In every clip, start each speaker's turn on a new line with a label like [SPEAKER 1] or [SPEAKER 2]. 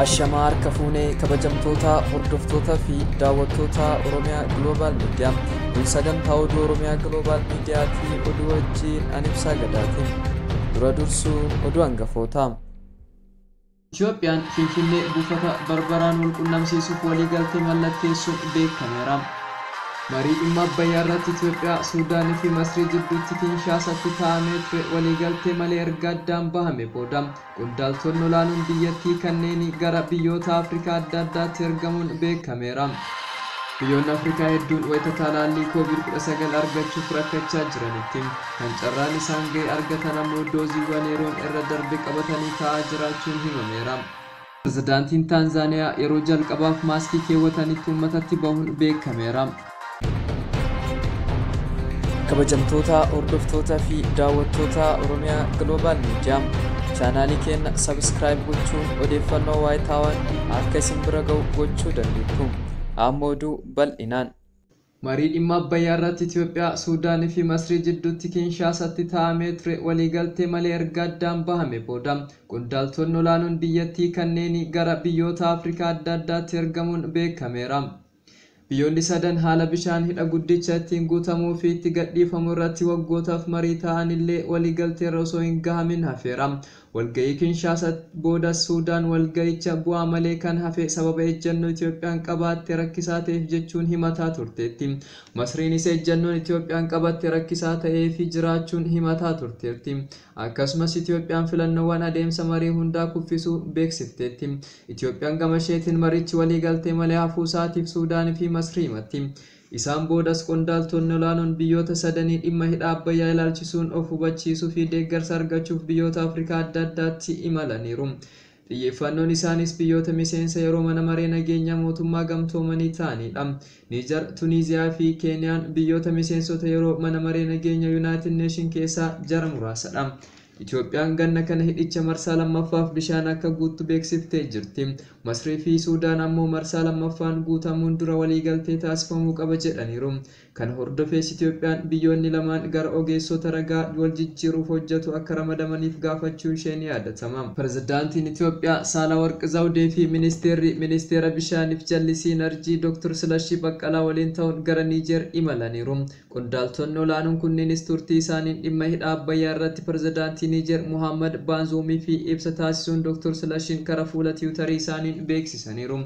[SPEAKER 1] Ashamaa harka fuunee kabajamtoota hordoftoota fi daawwattoota Oromiyaa Global Media. Kun sagantaa oduu Oromiyaa Global Miidiyaatii oduu wajjin ani ibsaa gadaatiin. Dura dursuun oduu hangafootaa. Itoophiyaan Finfinnee buufata Barbaraan wal qunnamsiisuuf waliigaltee mallatteessuun beekameera. Marii dhimma Abbayyaa irratti Itoophiyaa, Suudaanii fi Masrii jidduutti Kinshaasatti taa'amee ture waliigaltee malee erga addaan bahame booda qondaaltonni olaanoon biyyattii kanneen gara biyyoota Afrikaa adda addaatti ergamuun beekameera. Biyyoonni Afrikaa hedduun wayita talaallii COVID-19 argachuuf rakkachaa jiranitti kan carraan isaan ga'e argatan ammoo dooziiwwan yeroon irra darbe qabatanii taa'aa jiraachuun himameera. Pirezidaantiin Taanzaaniyaa yeroo jalqabaaf maaskii keewwatanitti uummatatti bahuun beekameera. Kabajamtoota hordoftoota fi daawwattoota Oromiyaa Global Media chaanaalii keenya subscribe gochuun odeeffannoo waayitaawaan akka isin bira ga'u gochuu dandeettu. Amma oduu bal'inaan. Marii dhimma Abbayyaa irratti Itoophiyaa, Suudaanii fi Masrii jidduutti Kinshaasatti taa'amee ture waliigaltee malee erga addaan bahame booda qondaaltonni olaanoon biyyattii kanneen gara biyyoota Afrikaa adda addaatti ergamuun beekameera. Biyyoonni sadan haala bishaan hidha guddicha ittiin guutamuu fi itti gadhiifamu irratti waggootaaf marii ta'an illee waliigalteerra osoo hin gahamin hafeera. Walga'ii Kinshaasa booda Suudaan walga'icha bu'aa malee kan hafe sababa ejjennoo Itoophiyaan qabaatte rakkisaa ta'eef jechuun himataa turteetti. Masriinis ejjennoon Itoophiyaan qabatte rakkisaa ta'ee fi jiraachuun himataa turteetti. Akkasumas Itoophiyaan filannoowwan adeemsa marii hundaa kuffisuu beeksifteetti. Itoophiyaan gama isheetiin marichi waliigaltee malee hafuu isaatiif Suudaanii fi Masrii himatti. Isaan boodas qondaaltonni olaanoon biyyoota sadanii dhimma hidha Abbayyaa ilaalchisuun of hubachiisuu fi deeggarsa argachuuf biyyoota Afrikaa adda addaatti imalaniiru. Xiyyeeffannoon isaanis biyyoota miseensa yeroo mana maree nageenyaa mootummaa gamtoomanii ta'anidha. Niijar, Tuniiziyaa fi Keeniyaan biyyoota miseensota yeroo mana maree nageenyaa Yuunaayitid Neeshin keessaa jara muraasadha. Itoophiyaan ganna kana hidhicha marsaa lammaffaaf bishaan akka guuttu beeksiftee jirti. Masrii fi Suudaan ammoo marsaa lammaffaan guutamuun dura waliigaltee taasifamuu qaba jedhaniiru. Kana hordofees Itoophiyaan biyyoonni lamaan gara ogeessota ragaa wal jijjiiruuf hojjetu akka ramadamaniif gaafachuu ishee ni yaadatama. Pirezidaantiin Itoophiyaa Saalawarq Zawudee fi ministeerri ministeera bishaaniif jallisii Inarjii Dr. Silashii Baqqalaa waliin ta'uun gara Niijeer imalaniiru. Qondaaltonni olaanoon kunneenis turtii isaaniin dhimma hidha Abbayyaa irratti pirezidaantii Niijeer Muhammad Baanzoomii fi ibsa taasisuun Dr. Silashiin karaa fuula tiwutarii isaaniin beeksisaniiru.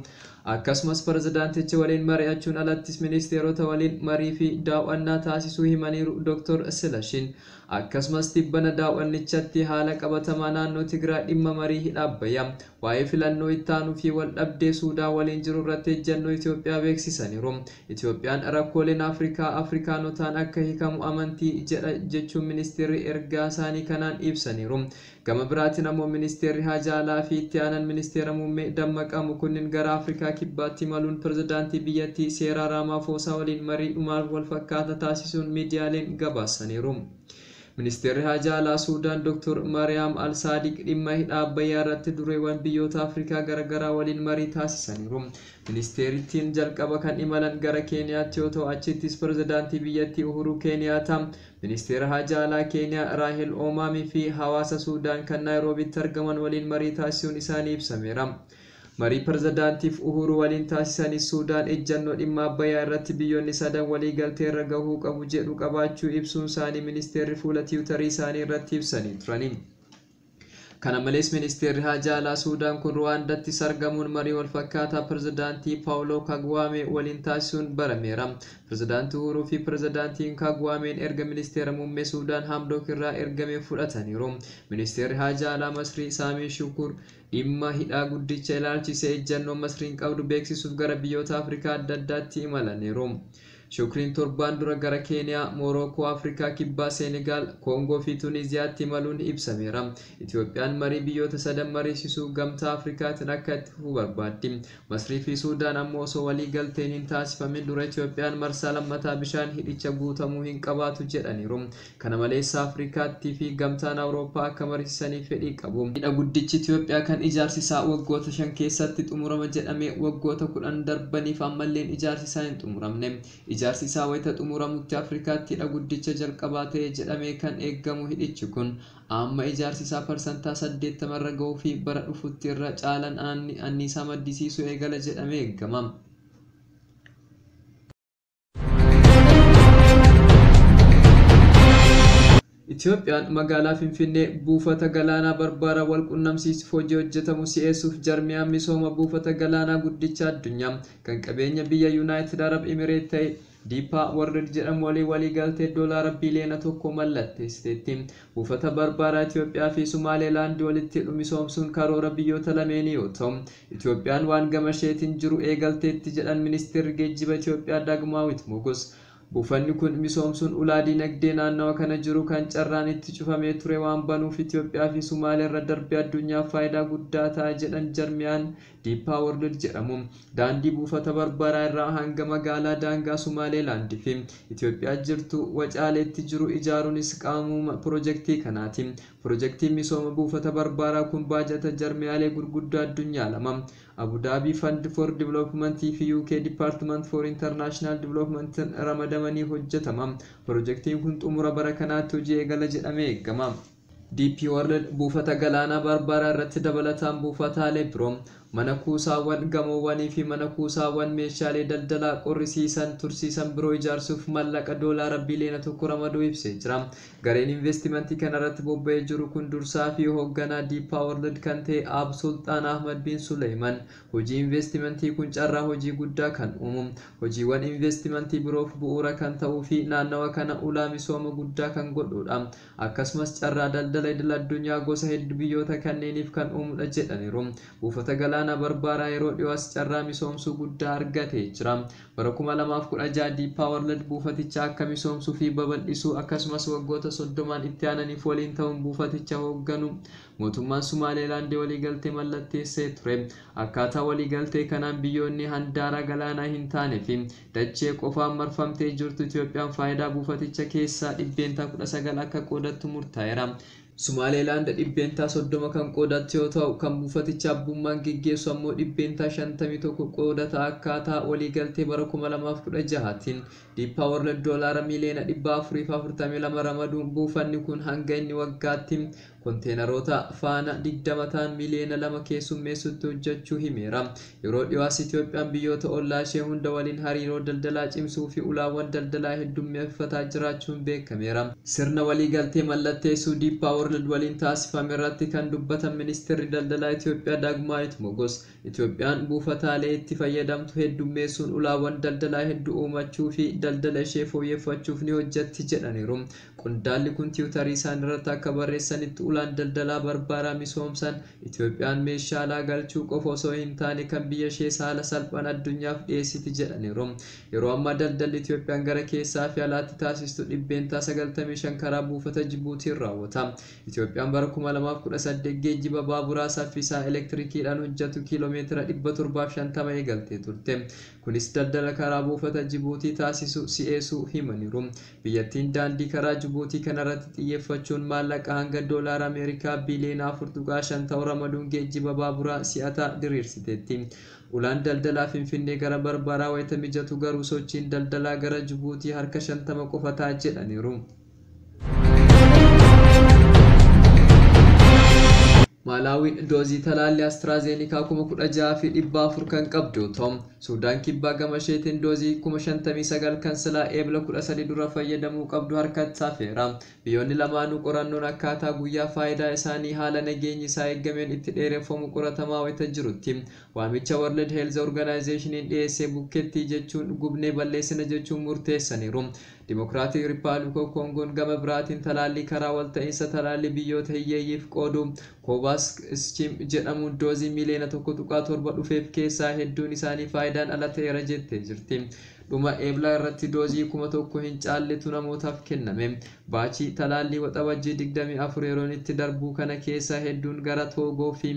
[SPEAKER 1] Akkasumas pirezidaanticha waliin mari'achuun alattis ministeerota waliin marii fi daawwannaa taasisuu himaniiru Dr. Silashiin. Akkasumas tibbana daawwannichatti haala qabatamaa naannoo Tigraay dhimma marii hidha Abbayyaa waa'ee filannoo ittaanuu fi waldhabdee Suudaan waliin jiru irratti ejjennoo Itoophiyaa beeksisaniiru. Itoophiyaan rakkooleen Afrikaa Afrikaanotaan akka hiikamu amantii jedha jechuun ministeerri ergaa isaanii kanaan ibsaniiru. Gama biraatiin ammoo ministeerri haajaa alaa fi itti aanaan ministeera muummee Dammaqaa Mokonnin gara Afrikaa kibbaatti imaluun pirezidaantii biyyattii Seeraa Raamaafoosaa waliin marii dhumaa wal fakkaataa taasisuun miidiyaaleen gabaasaniiru. Ministeerri haajaa alaa Suudaan Dr. Mariyaam Al-Saadiq dhimma hidha Abbayyaa irratti dureewwan biyyoota Afrikaa garaagaraa waliin marii taasisaniiru. Ministeerittiin jalqaba kan imalan gara Keeniyaatti yoo ta'u achittis pirezidaantii biyyattii Uhuruu Keeniyaataa, ministeera haajaa alaa Keeniyaa Raahel Omaamii fi hawaasa Suudaan kan Naayiroobitti argaman waliin marii taasisuun isaanii ibsameera. Marii pirezidaantiif Uhuru waliin taasisanis Suudaan ejjennoo dhimma Abbayyaa irratti biyyoonni sadan waliigaltee irra gahuu qabu jedhu qabaachuu ibsuun isaanii ministeerri fuula tiwutarii isaanii irratti ibsanii turani. Kana malees ministeerri haajaa alaa Suudaan kun Ruwaandaattis argamuun marii walfakkaataa pirezidaantii Paawuloo Kagwaame waliin taasisuun barameera. Pirezidaantii Uhuruu fi pirezidaantiin Kagwaameen erga ministeera muummee Suudaan Hamdook irraa ergame fudhataniiru. Ministeerri haajaa alaa Masrii Saamii Shukur dhimma hidhaa guddicha ilaalchisee ejjennoo Masriin qabdu beeksisuuf gara biyyoota Afrikaa adda addaatti imalaniiru. Shukriin torbaan dura gara Keeniyaa, Moorookoo, Afrikaa Kibbaa, Senegaal, Koongoo fi Tuniiziyaatti imaluun ibsameera. Itoophiyaan marii biyyoota sadan mariisisuu gamtaa Afrikaatiin akka itti fufuu barbaaddi. Masrii fi Suudaan ammoo osoo walii galteen hin taasifamin dura Itoophiyaan marsaa lammataa bishaan hidhicha guutamuu hin qabaatu jedhaniiru. Kana malees Afrikaattii fi gamtaan Awurooppaa akka mariisisaniif fedhii qabu. Hidha guddichi Itoophiyaa kan ijaarsi isaa waggoota 5 keessatti xumurama jedhamee waggoota 10 darbaniif ammalleen ijaarsi isaa hin xumuramne. Ijaarsi isaa wayita xumuramutti Afrikaatti hidha guddicha jalqabaa ta'e jedhamee kan eegamu hidhichi kun amma ijaarsi isaa 80% irra gahuu fi bara dhufutti irra caalaan anniisaa maddisiisuu eegala jedhamee eegama. Itoophiyaan magaalaa Finfinnee buufata galaanaa Barbaaraa wal qunnamsiisuuf hojii hojjetamu si'eessuuf jarmiyaan misooma buufata galaanaa guddicha addunyaa kan qabeenya biyya Yuunaayitid Arab Imireet ta'e DP World jedhamu walii waliigaltee $1 biliyoona mallatteessiteetti. Buufata Barbaaraa Itoophiyaa fi Sumaaleelaand walitti hidhu misoomsuun karoora biyyoota lameenii yoo ta'u, Itoophiyaan waan gama isheetiin jiru eegalteetti jedhan ministeerri geejjiba Itoophiyaa Daagmaawit Mogos. Buufanni kun misoomsuun ulaa dinagdee naannawa kana jiru kan carraan itti cufamee ture waan banuuf Itoophiyaa fi Sumaalee irra darbee addunyaaf faayidaa guddaa ta'a jedhan jarmiyaan DP World jedhamu. Daandii buufata Barbaaraa irraa hanga magaalaa daangaa Sumaaleelaand fi Itoophiyaa jirtu Wacaaleetti jiru ijaaruunis qaamuma pirojektii kanaati. Pirojektiin misooma buufata Barbaaraa kun baajata jarmiyaalee gurguddoo addunyaa lama Abu Dhabi Fund for Development fi UK Department for International Development ramadamanii hojjetama. Pirojektiin kun xumura bara kanaatti hojii eegala jedhamee eegama. DP World buufata galaanaa Barbaaraa irratti dabalataan buufataalee biroo mana kuusaawwan gamoowwanii fi mana kuusaawwan meeshaalee daldalaa qorrisiisan tursiisan biroo ijaarsuuf maallaqa $1 biliyoona ramaduu ibsee jira. Gareen investimentii kanarratti bobba'ee jiru kun dursaa fi hoogganaa DP World kan ta'e Ab Sultaan Ahmad bin Suleyman hojii investimentii kun carraa hojii guddaa kan uumu, hojiiwwan investimentii biroof bu'uura kan ta'uu fi naannawa kana ulaa misooma guddaa kan godhudha. Akkasumas carraa daldala idil addunyaa gosa hedduu biyyoota kanneeniif kan uumudha jedhaniiru. Buufata galaanaa Barbaaraa yeroo dhiyoos carraa misoomsuu guddaa argatee jira. Bara 2016 DP World buufaticha akka misoomsuu fi babal'isuu akkasumas waggoota 30 itti aananiif waliin ta'uun buufaticha hoogganu mootummaan Sumaaleelaand waliigaltee mallatteessee ture. Akkaataa waliigaltee kanaan biyyoonni handaara galaanaa hin taane fi dachee qofaan marfamtee jirtu Itoophiyaan faayidaa buufaticha keessaa 19% akka qoodattu murtaa'eera. Sumaaleelaand 30% kan qoodattu yoo ta'u, kan buufaticha abbummaan geggeessu ammoo 51% qoodata. Akkaataa waliigaltee bara 2016tiin DP World $442 miliyoona ramaduun buufanni kun hanga inni waggaatti konteenaroota faana 20 ta'an 2 miliyoona keessummeessutti hojjechuu himeera. Yeroo dhiyoos Itoophiyaan biyyoota ollaa ishee hunda waliin hariiroo daldalaa cimsuu fi ulaawwan daldalaa heddummeeffataa jiraachuun beekameera. Sirna waliigaltee mallatteessuu DP World waliin taasifame irratti kan dubbatan ministeerri daldalaa Itoophiyaa Daagmaawit Mogos, Itoophiyaan buufataalee itti fayyadamtu heddummeessuun ulaawwan daldalaa hedduu uumachuu fi daldala ishee fooyyeffachuuf ni hojjetti jedhaniiru. Qondaalli kun tiwutarii isaan irratti akka barreessanitti ulaan daldalaa Barbaaraa misoomsan Itoophiyaan meeshaalee galchuu qofa osoo hin taane kan biyya ishee haala salphaan addunyaaf dhiyeessiti jedhaniiru. Yeroo ammaa daldalli Itoophiyaan gara keessaa fi alaatti taasistu 95% karaa buufata Jibuutiin raawwata. Itoophiyaan bara 2018 geejjiba baaburaa saffisaa elektirikiidhaan hojjetu kiiloomeetira 750 eegaltee turte. Kunis daldala karaa buufata Jibuutii taasisu si'eessuu himaniiru. Biyyattiin daandii karaa Jibuutii kanarratti xiyyeeffachuun maallaqa hanga $4 Ameerikaa biliyoona 4.5 ta'u ramaduun geejjiba baaburaa si'ataa diriirsiteetti. Ulaan daldalaa Finfinnee gara Barbaaraa wayita mijatu garuu sochiin daldalaa gara Jibuutii harka 50 qofa ta'a jedhaniiru. Maalaawiin doozii talaallii Astraazeenikaa 16,400 kan qabdu yoo ta'u, Suudaan kibbaa gama isheetiin doozii 59,000 kan silaa eebla 13 dura fayyadamuu qabdu harkatti hafeera. Biyyoonni lamaanuu qorannoon akkaataa guyyaa faayidaa isaanii haala nageenyi isaa eegameen itti dheereffamu qoratamaa wayita jirutti waamicha World Health Organizationiin dhiyeessee bukkeetti jechuun gubnee balleessina jechuun murteessaniiru. Dimokiraatik Rippaabilik Koongoon gama biraatiin talaallii karaa walta'iinsa talaallii biyyoota hiyyeeyyiif qoodu Kovaaks Scheme jedhamuun doozii miliyoona 1.7 dhufeef keessaa hedduun isaanii faayidaan ala ta'eera jettee jirti. Dhuma eeblaa irratti doozii 1000 hin caalletu namootaaf kenname. Baachii talaallii waxabajjii 24 yeroon itti darbuu kana keessaa hedduun gara Toogoo fi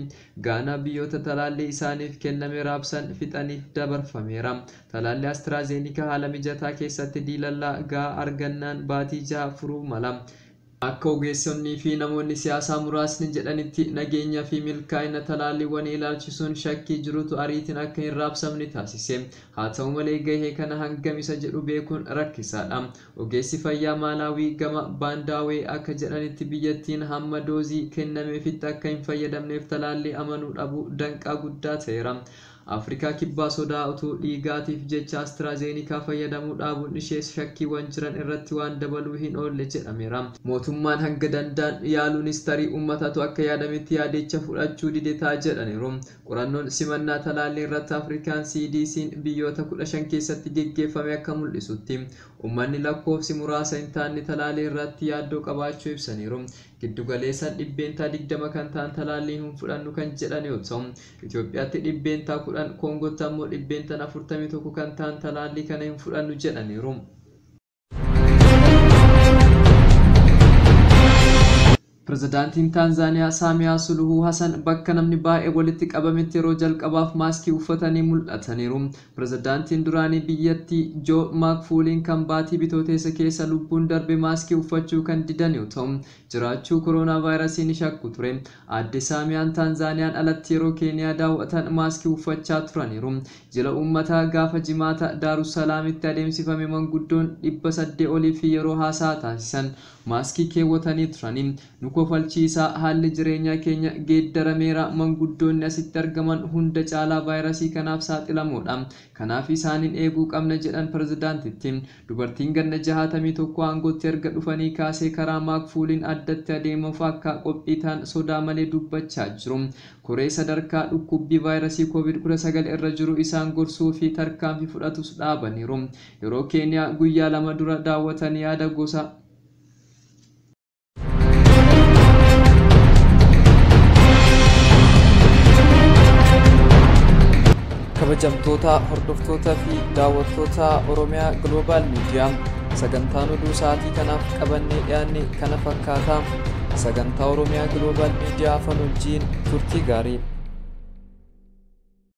[SPEAKER 1] Gaanaa biyyoota talaallii isaaniif kenname raabsan fixaniif dabarfameera. Talaallii Astraazeenikaa haala mijataa keessatti diilallaa gahaa argannaan baatii 6 furuu mala. Akka ogeessonnii fi namoonni siyaasaa muraasni jedhanitti nageenya fi milkaa'ina talaalliiwwan ilaalchisuun shakkii jirutu ariitiin akka hin raabsamne taasise. Haa ta'u malee gahee kana hangam isa jedhu beekuun rakkisaadha. Ogeessi fayyaa Maalaawii gama Baandaawee akka jedhanitti biyyattiin hamma doozii kennameefitti akka hin fayyadamneef talaallii amanuu dhabuu danqaa guddaa ta'eera. Afrikaa Kibbaa sodaa utuu dhiigaatiif jecha Astraazeenikaa fayyadamuu dhaabuun ishee shakkiiwwan jiran irratti waan dabaluu hin oolle jedhameera. Mootummaan hanga danda'an yaaluunis tarii uummatatu akka yaadametti yaadicha fudhachuu dide ta'a jedhaniiru. Qorannoon simannaa talaallii irratti Afrikaan CDC'n biyyoota 15 keessatti geggeeffame akka mul'isutti uummanni lakkoofsi muraasa hin taane talaallii irratti yaaddoo qabaachuu ibsaniiru. Giddugaleessaan 20% kan ta'an talaallii hin fudhannu kan jedhan yoo ta'u, Itoophiyaatti 10%, Koongootti ammoo 41% kan ta'an talaallii kana hin fudhannu jedhaniiru. Pirezidaantiin Taanzaaniyaa Saamiyaa Suluhuu Hasan bakka namni baay'ee walitti qabametti yeroo jalqabaaf maaskii uffatanii mul'ataniiru. Pirezidaantiin duraanii biyyattii Joo Maakfuuliin kan baatii Bitootessa keessa lubbuun darbe maaskii uffachuu kan didan yoo ta'u, jiraachuu kooroonaa vaayirasii ni shakku ture. Aadde Saamiyaan Taanzaaniyaan alatti yeroo Keeniyaa daawwatan maaskii uffachaa turaniiru. Jila uummataa gaafa Jimaata Daarussalaamitti adeemsifame manguddoon 800 olii fi yeroo haasaa taasisan maaskii keewwatanii turani. Nu kofalchiisaa, haalli jireenyaa keenya geeddarameera, manguddoonni asitti argaman hunda caalaa vaayirasii kanaaf saaxilamoodha. Kanaaf isaaniin eeguu qabna jedhan pirezidaantitti. Dubartiin ganna 61 aangootti erga dhufanii kaasee karaa Maakfuuliin addatti adeemuuf akka qophii ta'an sodaa malee dubbachaa jiru. Koree sadarkaa dhukkubbii vaayirasii COVID-19 irra jiru isaan gorsuu fi tarkaanfii fudhatus dhaabaniiru. Yeroo Keeniyaa guyyaa 2 dura daawwatan yaada gosa kabajamtoota hordoftoota fi daawwattoota Oromiyaa Global Media sagantaan oduu sa'aatii kanaaf qabannee dhiyaanne kana fakkaata. Sagantaa Oromiyaa Global Media afaan wajjin turtii gaarii.